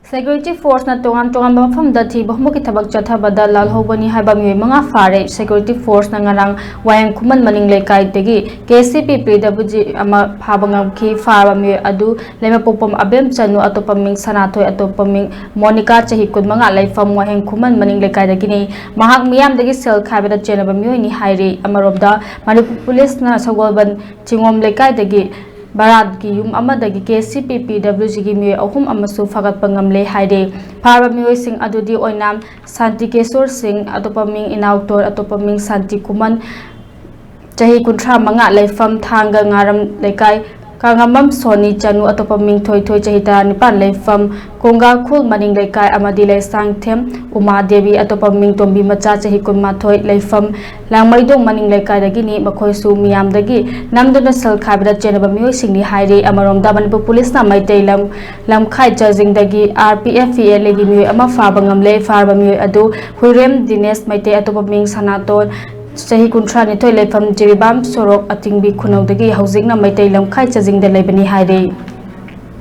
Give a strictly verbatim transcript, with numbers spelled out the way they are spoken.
Security Force ꯅ ꯇꯣꯉꯥꯟ ꯇꯣꯉꯥꯟꯕ ꯃꯐꯝꯗ ꯊꯤꯕ ꯍꯨꯝꯕꯒꯤ ꯊꯕꯛ ꯆꯠꯊꯕꯗ ꯂꯥꯜꯍꯧꯕꯅꯤ ꯍꯥꯏꯕ ꯃꯤꯑꯣꯏ ꯃꯉꯥ ꯐꯥꯔꯦ꯫ Security Force ꯅ ꯉꯔꯥꯡ ꯋꯥꯍꯦꯡ ꯈꯨꯃꯟ ꯃꯅꯤꯡ ꯂꯩꯀꯥꯏꯗꯒꯤ K C P P W G ꯑꯃ ꯐꯥꯕ ꯉꯝꯈꯤ꯫ ꯐꯥꯔꯕ ꯃꯤꯑꯣꯏ ꯑꯗꯨ ꯂꯩꯃꯄꯣꯛꯄꯝ ꯑꯕꯦꯝ ꯆꯅꯨ, ꯑꯇꯣꯞꯄ ꯃꯤꯡ ꯁꯅꯥꯊꯣꯏ, ꯑꯇꯣꯞꯄ ꯃꯤꯡ ꯃꯣꯅꯤꯀꯥ, ꯆꯍꯤ ꯀꯨꯟꯃꯉꯥ, ꯂꯩꯐꯝ ꯋꯥꯍꯦꯡ ꯈꯨꯃꯟ ꯃꯅꯤꯡ ꯂꯩꯀꯥꯏꯗꯒꯤꯅꯤ꯫ ꯃꯍꯥꯛ ꯃꯤꯌꯥꯝꯗꯒꯤ ꯁꯦꯜ ꯈꯥꯏꯕꯗ ꯆꯦꯟꯅꯕ ꯃꯤꯑꯣꯏꯅꯤ ꯍꯥꯏꯔꯤ꯫ ꯑꯃꯔꯣꯝꯗ ꯃꯅꯤꯄꯨꯔ ꯄꯨꯂꯤꯁꯅ ꯁꯒꯣꯜꯕꯟ ꯆꯤꯡꯉꯣꯝ ꯂꯩꯀꯥꯏꯗꯒꯤ ꯕꯔꯥꯠꯀꯤ ꯌꯨꯝ ꯑꯃꯗꯒꯤ K C P P W G ꯒꯤ ꯃꯤꯑꯣꯏ ꯑꯍꯨꯝ ꯑꯃꯁꯨ ꯐꯥꯒꯠꯄ ꯉꯝꯂꯦ ꯍꯥꯏꯔꯤ꯫ ꯐꯥꯔꯕ ꯃꯤꯑꯣꯏꯁꯤꯡ ꯑꯗꯨꯗꯤ ꯑꯣꯏꯅꯥꯝ ꯁꯥꯟꯇꯤꯀꯦꯁꯣꯔ ꯁꯤꯡ, ꯑꯇꯣꯞꯄ ꯃꯤꯡ ꯏꯅꯥꯎꯇꯣꯟ, ꯑꯇꯣꯞꯄ ꯃꯤꯡ ꯁꯥꯟꯇꯤ ꯈꯨꯃꯟ, ꯆꯍꯤ ꯀꯨꯟꯊ꯭ꯔꯥ ꯃꯉꯥ, ꯂꯩꯐꯝ ꯊꯥꯡꯒ ꯉꯥꯔꯝ ꯂꯩꯀꯥꯏ, ꯀꯥꯉꯝꯕꯝ ꯁꯣꯅꯤ ꯆꯅꯨ, ꯑꯇꯣꯞꯄ ꯃꯤꯡ ꯊꯣꯏꯊꯣꯏ, ꯆꯍꯤ ꯇꯔꯥꯅꯤꯄꯥꯟ, ꯂꯩꯐꯝ ꯀꯣꯡꯒꯥꯈꯣꯜ ꯃꯅꯤꯡ ꯂꯩꯀꯥꯏ, ꯑꯃꯗꯤ ꯂꯩꯁꯥꯡꯊꯦꯝ ꯎꯃꯥ ꯗꯦꯕꯤ, ꯑꯇꯣꯞꯄ ꯃꯤꯡ ꯇꯣꯝꯕꯤ ꯃꯆꯥ, ꯆꯍꯤ ꯀꯨꯟꯃꯥꯊꯣꯏ, ꯂꯩꯐꯝ ꯂꯥꯡꯃꯩꯗꯣꯡ ꯃꯅꯤꯡ ꯂꯩꯀꯥꯏꯗꯒꯤꯅꯤ꯫ ꯃꯈꯣꯏꯁꯨ ꯃꯤꯌꯥꯝꯗꯒꯤ ꯅꯝꯗꯨꯅ ꯁꯦꯜ ꯈꯥꯏꯕꯗ ꯆꯦꯟꯅꯕ ꯃꯤꯑꯣꯏꯁꯤꯡꯅꯤ ꯍꯥꯏꯔꯤ꯫ ꯑꯃꯔꯣꯝꯗ ꯃꯅꯤꯄꯨꯔ ꯄꯨꯂꯤꯁꯅ ꯃꯩꯇꯩ ꯂꯝ, ꯂꯝꯈꯥꯏ ꯆꯥꯖꯤꯡꯗꯒꯤ R P F P L A ꯒꯤ ꯃꯤꯑꯣꯏ ꯑꯃ ꯐꯥꯕ ꯉꯝꯂꯦ꯫ ꯐꯥꯔꯕ ꯃꯤꯑꯣꯏ ꯑꯗꯨ ꯍꯨꯏꯔꯦꯝ ꯗꯤꯅꯦꯁ, ꯃꯩꯇꯩ, ꯑꯇꯣꯞꯄ ꯃꯤꯡ ꯁꯅꯥꯇꯣꯟ, ꯆꯍꯤ ꯀꯨꯟꯊ꯭ꯔꯥ ꯅꯤꯊꯣꯏ, ꯂꯩꯐꯝ ꯖꯤꯔꯤꯕꯥꯝ ꯁꯣꯔꯣꯛ ꯑꯇꯤꯡꯕꯤ ꯈꯨꯅꯧꯗꯒꯤ ꯍꯧꯖꯤꯛꯅ ꯃꯩꯇꯩ ꯂꯝꯈꯥꯏ ꯆꯥꯖꯤꯡꯗ ꯂꯩꯕꯅꯤ ꯍꯥꯏꯔꯤ꯫